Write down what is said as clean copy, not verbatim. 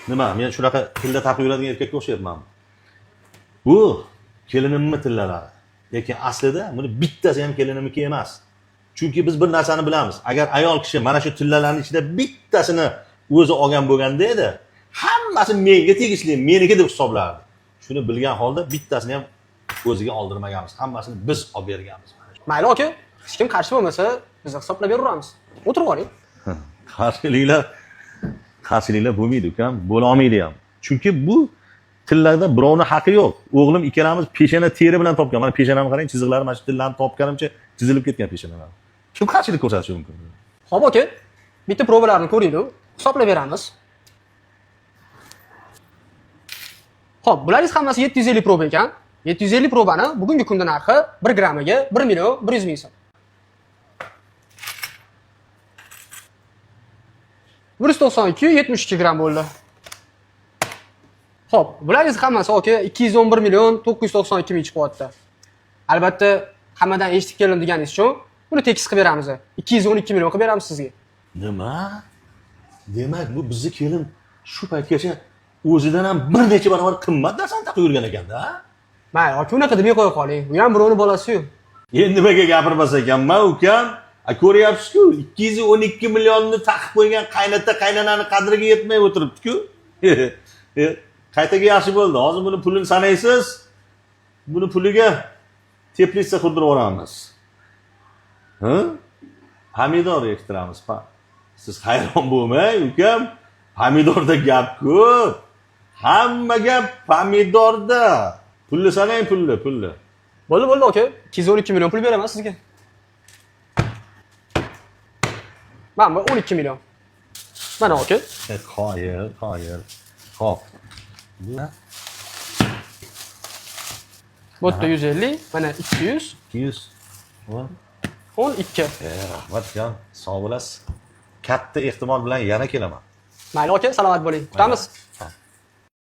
Nima, men shunaqa tilla taqib yuradigan erkakka o'xshayapmanmi? Bu kelinimni tillalari. Lekin aslida buni bittasi ham kelinimniki emas. Chunki biz bir narsani bilamiz. Agar ayol kishi mana shu tillalarning ichida bittasini o'zi olgan bo'lganda edi, hammasi menga tegishli, meniki deb hisoblardi. Shuni bilgan holda bittasini ham o'ziga oldirmaganmiz. Hammasini biz olib berganmiz. Mayli aka, hech kim qarshi bo'lmasa, biz hisoblab beraveramiz. O'tirib oling. Qarshiliklar qarshiliklar bo'lmaydi ukam, bo'la olmaydi ham. Chunki bu tillarda birovni haqqi yo'q. O'g'lim ikkalamiz peshana teri bilan topgan. Mana peshanamni qarang, chiziqlari mana shu tillarni topganimcha chizilib ketgan peshanalar. Kim qarshilik ko'rsatishi mumkin? Xo'p aka, bitta probalarni ko'ringlar, hisoblab beramiz. Xo'p, bularning hammasi 750 proba ekan. 750 probani bugungi kunda narxi 1 grammiga 1 million 100 ming so'm. 192,72 gram bo'ldi. Xo'p, bularning hammasi aka 211 million 992 ming chiqyapti. Albatta, hammadan eshitib keldim deganingiz uchun buni tekis qilib beramiz. 212 million qilib beramiz sizga. Nima? Demak, bu bizni kelin shu paytgacha o'zidan ham bir necha barobar qimmat narsani taqib yurgan ekanda, Mayli, aka unaqa demay qo'ya qoling. U ham birovning bolasi-yu. Endi nimaga gapirmas ekanman ukam? A ko'ryapsiz-ku, 212 millionni taqib qo'ygan qaynota qaynonani qadriga yetmay o'tiribdi-ku. Qaytaga yaxshi bo'ldi. Hozir buni pulini sanaysiz. Buni puliga teplitsa qurdirib yuboramiz. Ha? Pomidor ektiramiz. Siz hayron bo'lmang, ukam. Pomidorda gap ko'p. Hamma gap pomidorda. Pulni sanang, pulni, pulni. Bo'ldi, bo'ldi aka. 212 million pul beraman sizga. Mana bu 12 million. Mana aka. Qoyil, qoyil. Xo'p. Bu yerda 150, mana 200, 200. 10. 12. Rahmat ukam, sog' bo'lasiz. Katta ehtimol bilan yana kelaman. Mayli aka, salomat bo'ling. Kutamiz.